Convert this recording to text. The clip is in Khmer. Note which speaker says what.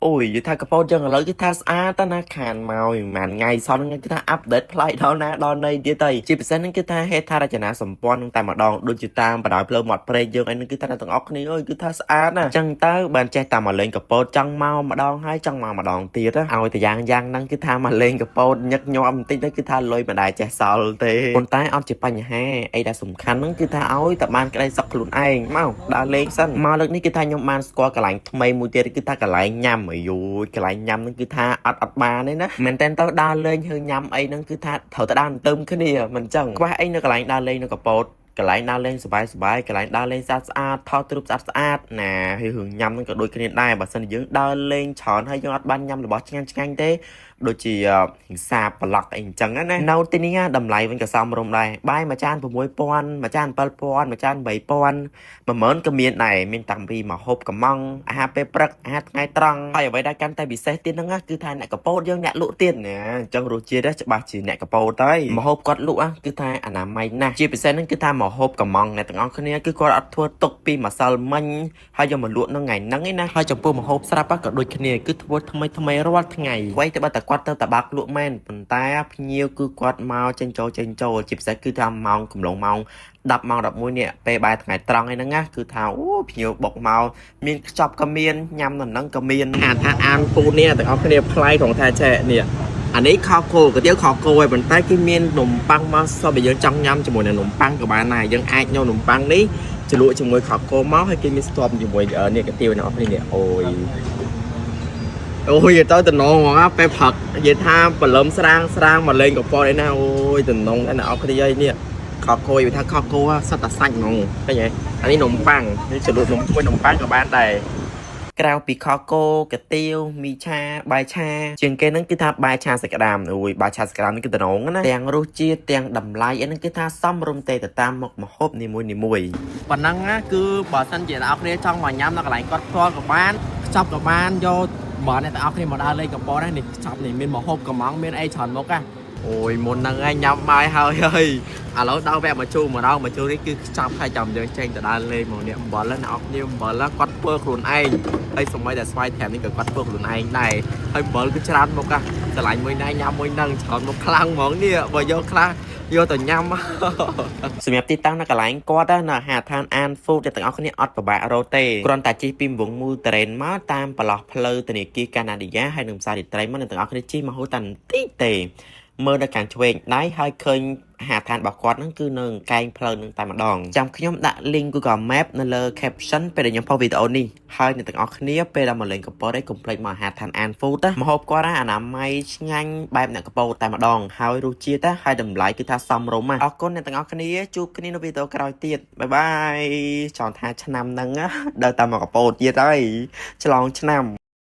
Speaker 1: អូយនិយាយថាកពតយើងឥឡូវគឺថាស្អាតតណាខានមកប្រហែលថ្ងៃសោះហ្នឹងគឺថាupdate ប្លែកដល់ណាដល់ណីទៀតទៅជាពិសេសហ្នឹងគឺថាហេដ្ឋារចនាសម្ព័ន្ធហ្នឹងតែម្ដងដូចជាតាមបណ្ដោយផ្លូវមាត់ព្រែកយើងអីហ្នឹងគឺថាទាំងអស់គ្នាអើយគឺថាស្អាតណាស់អញ្ចឹងទៅបានចេះតែមកលេងកពតចង់មកម្ដងហើយចង់មកម្ដងទៀតឲ្យតែយ៉ាងយ៉ាងហ្នឹងគឺថាមកលេងកពតញឹកញាប់បន្តិចទៅគឺថាលុយមិនដែលចេះសល់ទេប៉ុន្តែអត់ជាបញ្ហាអីដែលសំខាន់ហ្នឹងគឺថាឲ្យតែបានក្តីសុខខ្លួនឯងមកដើរលេងសិនមកលើកនេះគឺថាខ្ញុំបានស្គាល់កន្លែងថ្មីមួយទៀតគឺថាកន្លែងញ៉ាំអាយូយកន្លែងញ៉ាំហ្នឹងគឺថាអត់អត់បានទេណាមែនតើទៅដើរលេងហើយញ៉ាំអីហ្នឹងគឺថាត្រូវតែដើរទន្ទឹមគ្នាមិនចឹងខ្វះអីនៅកន្លែងដើរលេងនៅកពតកន្លែងដើរលេងសប្បាយសប្បាយកន្លែងដើរលេងស្អាតស្អាតថតរូបស្អាតស្អាតណាហើយរឿងញ៉ាំហ្នឹងក៏ដូចគ្នាដែរបើសិនជាយើងដើរលេងច្រើនហើយយើងអត់បានញ៉ាំរបស់ឆ្ងាញ់ឆ្ងាញ់ទេដូចជាហិង្សាប្លុកអីអញ្ចឹងណានៅទីនេះតម្លៃវិញក៏សមរម្យដែរបាយមួយចាន6000មួយចាន7000មួយចាន8000 10000ក៏មានដែរមានតាំងពីម្ហូបកំងអាហារពេលព្រឹកអាហារថ្ងៃត្រង់ហើយអ្វីដែលកាន់តែពិសេសទៀតហ្នឹងគឺថាអ្នកកពតយើងអ្នកលក់ទៀតណាអញ្ចឹងរសជាតិច្បាស់ជាអ្នកកពតហើយម្ហូបគាត់លក់គឺថាអនាម័យណាស់ជាពិសេសហ្នឹងគឺថាម្ហូបកំងអ្នកទាំងអស់គ្នាគឺគាត់អត់ធ្វើទុកពីម្សិលមិញហើយយកមកលក់នៅថ្ងៃហ្នឹងឯណាហើយចំពោះម្ហូបស្រាប់ក៏ដូចគ្នាគឺធ្វើថ្មីថ្មីរាល់ថ្ងៃអ្វីទៅបើតែគាត់ទៅតែបាក់លក់មែនប៉ុន្តែភ្ញៀវគឺគាត់មកចេញចូលចេញចូលជាពិសេសគឺថាម៉ោងកំឡុងម៉ោង10ម៉ោង11នេះពេលបាយថ្ងៃត្រង់អីហ្នឹងណាគឺថាអូភ្ញៀវបុកមកមានខ្ចប់ក៏មានញ៉ាំនៅហ្នឹងក៏មាន
Speaker 2: អានអានអានពូនេះទាំងអស់គ្នាប្លែកត្រង់ថាចេះនេះអានេះខគោកាទៀវខគោឯប៉ុន្តែគេមាននំប៉័ងមកសពបើយើងចង់ញ៉ាំជាមួយនឹងនំប៉័ងក៏បានដែរយើងអាចយកនំប៉័ងនេះជ្រលក់ជាមួយខគោមកហើយគេមានស្ទាប់ជាមួយនេះកាទៀវអ្នកនរគ្នានេះអូយអូយទៅតំណងហ្មងពេលផឹកនិយាយថាបលឹមស្រាងស្រាងមកលេងកពតអីណាអូយតំណងតែអ្នកនរគ្នាអីនេះខគោវាថាខគោសត្វតែសាច់ហ្មងឃើញទេអានេះនំប៉័ងនេះជ្រលក់នំជាមួយនំប៉័ងក៏បានដែរ
Speaker 1: ក្រៅពីខគោកាទៀវមីឆាបាយឆាជាងគេហ្នឹងគឺថាបាយឆាសាច់ក្តាមអូយបាយឆាសាច់ក្តាមនេះគឺតំណងណាទាំងរសជាតិទាំងតម្លៃអីហ្នឹងគឺថាសមរម្យទេទៅតាមមុខម្ហូបនីមួយៗ
Speaker 2: ប៉ុណ្ណឹងណាគឺបើសិនជាអ្នកនរគ្នាចង់មកញ៉ាំនៅកន្លែងគាត់ផ្ទាល់ក៏បានខ្ចប់ក៏បានយកបើអ្នកទាំងអស់គ្នាមកដើរលេងកំពតហ្នឹងនេះខ្ចប់នេះមានម្ហូបកំងមានអីច្រើនមុខណាអូយមុនហ្នឹងឯងញ៉ាំបាយហើយហើយឥឡូវដល់វគ្គមកជូរម្ដងមកជូរនេះគឺខ្ចប់ហើយចាំយើងចេញទៅដើរលេងមកនេះអំបិលណាអ្នកនរគ្នាអំបិលគាត់ធ្វើខ្លួនឯងហើយសម្បីតែស្វាយត្រាំនេះក៏គាត់ធ្វើខ្លួនឯងដែរហើយអំបិលគឺច្រើនមុខណាស្រឡាញ់មួយណាញ៉ាំមួយហ្នឹងច្រើនមុខខ្លាំងហ្មងនេះបើយកខ្លះយកទៅញ៉ាំ
Speaker 1: សម្រាប់ទីតាំងនៅកន្លែងគាត់ណាអាហារដ្ឋានអាន Food អ្នកទាំងអស់គ្នាអត់ពិបាករកទេគ្រាន់តែជិះពីវងមូលតរ៉េនមកតាមប្រឡោះផ្លូវធនាគារកាណាឌីយ៉ាហើយនិងផ្សាររាត្រីមកអ្នកទាំងអស់គ្នាជិះមកហូរតែបន្តិចទេមើលនៅខាងឆ្វេងដៃហើយឃើញអាហារដ្ឋានរបស់គាត់ហ្នឹងគឺនៅកែងផ្លូវនឹងតែម្ដងចាំខ្ញុំដាក់ link Google Map នៅលើ caption ពេលដែលខ្ញុំផុសវីដេអូនេះហើយអ្នកទាំងអស់គ្នាពេលដែលមកលេងកពតឯងកុំភ្លេចមកអាហារដ្ឋានអាន Food ណាម្ហូបគាត់ណាអនាម័យឆ្ងាញ់បែបអ្នកកពតតែម្ដងហើយរសជាតិណាហើយតម្លៃគឺថាសមរម្យណាអរគុណអ្នកទាំងអស់គ្នាជួបគ្នានៅវីដេអូក្រោយទៀត bye bye ចង់ថាឆ្នាំហ្នឹងណាដើរតាមមកកពតទៀតហើយឆ្លងឆ្នាំ។